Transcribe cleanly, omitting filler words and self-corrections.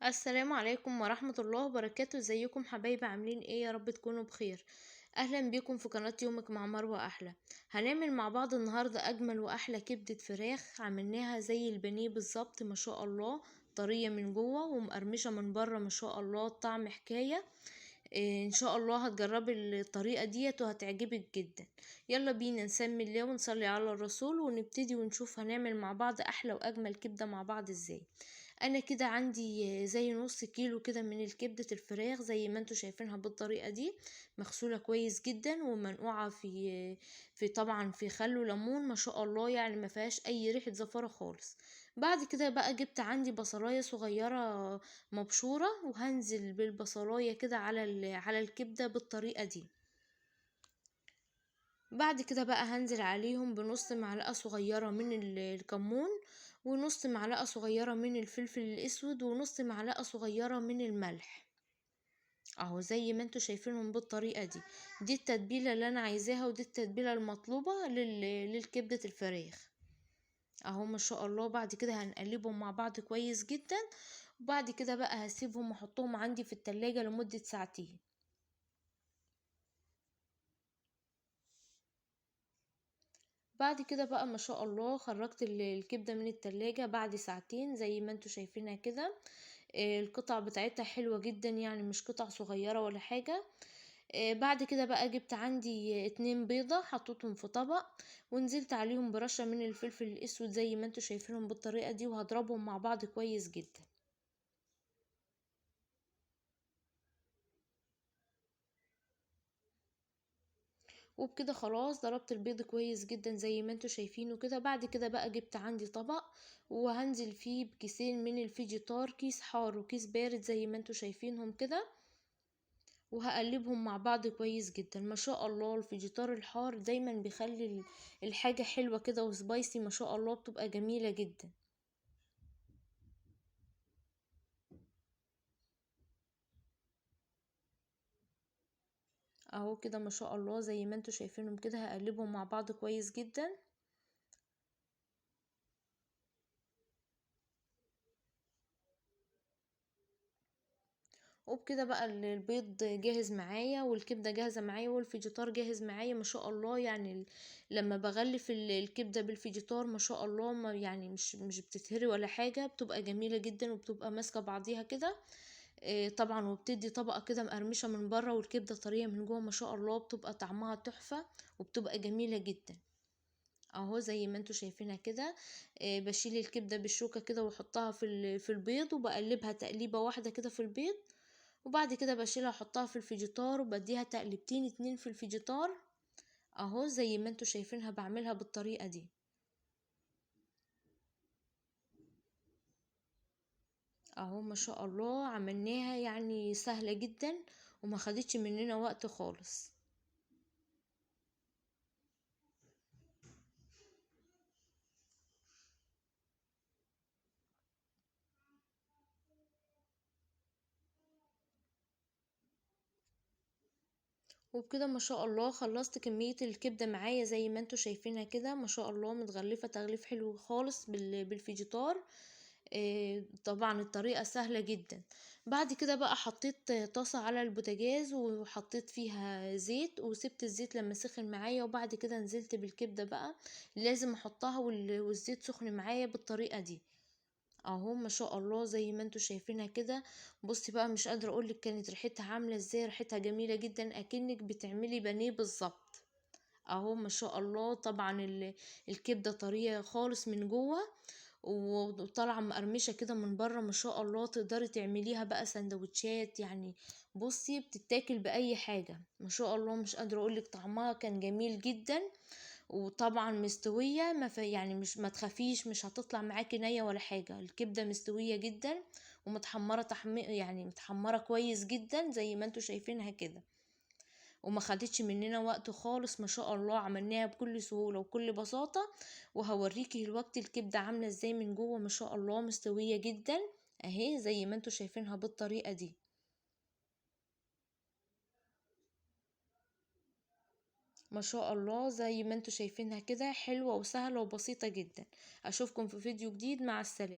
السلام عليكم ورحمة الله وبركاته. ازيكم حبايبي؟ عاملين ايه؟ يا رب تكونوا بخير. اهلا بيكم في قناة يومك مع مروة احلى. هنعمل مع بعض النهاردة اجمل واحلى كبدة فراخ، عملناها زي البانيه بالظبط ما شاء الله، طرية من جوه ومقرمشة من بره ما شاء الله، الطعم حكاية. ان شاء الله هتجربي الطريقة ديت وهتعجبك جدا. يلا بينا نسمي الله ونصلي على الرسول ونبتدي ونشوف هنعمل مع بعض احلى واجمل كبدة مع بعض ازاي. انا كده عندي زي نص كيلو كده من الكبدة الفراخ زي ما انتوا شايفينها بالطريقة دي، مغسولة كويس جدا ومنقوعة في طبعا في خل وليمون ما شاء الله، يعني ما فيهاش اي ريحة زفارة خالص. بعد كده بقى جبت عندي بصلاية صغيرة مبشورة وهنزل بالبصلاية كده على الكبدة بالطريقة دي. بعد كده بقى هنزل عليهم بنص معلقة صغيرة من الكمون ونص معلقة صغيرة من الفلفل الاسود ونص معلقة صغيرة من الملح، اهو زي ما انتوا شايفينهم بالطريقة دي. دي التتبيلة اللي انا عايزاها ودي التتبيلة المطلوبة للكبدة الفراخ اهو ما شاء الله. بعد كده هنقلبهم مع بعض كويس جدا، وبعد كده بقى هسيبهم واحطهم عندي في التلاجة لمدة ساعتين. بعد كده بقى ما شاء الله خرجت الكبدة من التلاجة بعد ساعتين زي ما انتوا شايفينها كده. القطع بتاعتها حلوة جدا، يعني مش قطع صغيرة ولا حاجة. بعد كده بقى جبت عندي 2 بيضة حطيتهم في طبق ونزلت عليهم برشة من الفلفل الاسود زي ما انتوا شايفينهم بالطريقة دي، وهضربهم مع بعض كويس جدا. وبكده خلاص ضربت البيض كويس جدا زي ما انتوا شايفينه كده. بعد كده بقى جبت عندي طبق وهنزل فيه بكيسين من الفيجيتار، كيس حار وكيس بارد زي ما انتوا شايفينهم كده، وهقلبهم مع بعض كويس جدا. ما شاء الله الفيجيتار الحار دايما بيخلي الحاجة حلوة كده و spicy ما شاء الله، بتبقى جميلة جدا. اهو كده ما شاء الله زي ما انتوا شايفينهم كده، هقلبهم مع بعض كويس جدا. وبكده بقى البيض جاهز معايا والكبدة جاهزة معايا والفيجيتار جاهز معايا ما شاء الله. يعني لما بغلف الكبدة بالفيجيتار ما شاء الله ما يعني مش بتتهري ولا حاجة، بتبقى جميلة جدا وبتبقى ماسكة بعضيها كده. طبعا وبتدي طبقة كده مقرمشة من بره والكبدة طرية من جوه ما شاء الله، بتبقى طعمها تحفة وبتبقى جميلة جدا. اهو زي ما انتوا شايفينها كده. بشيل الكبدة بالشوكة كده واحطها في البيض وبقلبها تقليبة واحدة كده في البيض، وبعد كده بشيلها احطها في الفيجيتار وبديها تقلبتين 2 في الفيجيتار اهو زي ما انتوا شايفينها بعملها بالطريقة دي. اهو ما شاء الله عملناها يعني سهلة جدا وما خدتش مننا وقت خالص. وبكده ما شاء الله خلصت كمية الكبدة معايا زي ما انتوا شايفينها كده ما شاء الله، متغلفة تغليف حلو خالص بالفيجيتار. طبعا الطريقة سهلة جدا. بعد كده بقى حطيت طاسة على البوتاجاز وحطيت فيها زيت وسبت الزيت لما سخن معايا، وبعد كده نزلت بالكبدة بقى، لازم احطها والزيت سخن معايا بالطريقة دي اهو ما شاء الله زي ما انتوا شايفينها كده. بصي بقى مش قادرة اقولك كانت ريحتها عاملة ازاي، ريحتها جميلة جدا اكنك بتعملي بانيه بالظبط اهو ما شاء الله. طبعا الكبدة طرية خالص من جوه وطالعة مقرمشة كده من بره ما شاء الله، تقدري تعمليها بقى سندوتشات، يعني بصي بتتاكل بأي حاجة ما شاء الله. مش قادرة اقولك طعمها كان جميل جدا، وطبعا مستوية ما في يعني مش ما تخافيش مش هتطلع معاكي نية ولا حاجة، الكبدة مستوية جدا ومتحمرة يعني متحمرة كويس جدا زي ما انتوا شايفينها كده، وما خدتش مننا وقت خالص ما شاء الله، عملناها بكل سهولة وكل بساطة. وهوريكي دلوقتي الكبدة عاملة ازاي من جوه ما شاء الله، مستوية جدا اهي زي ما انتوا شايفينها بالطريقة دي. ما شاء الله زي ما انتوا شايفينها كده، حلوة وسهلة وبسيطة جدا. اشوفكم في فيديو جديد، مع السلامة.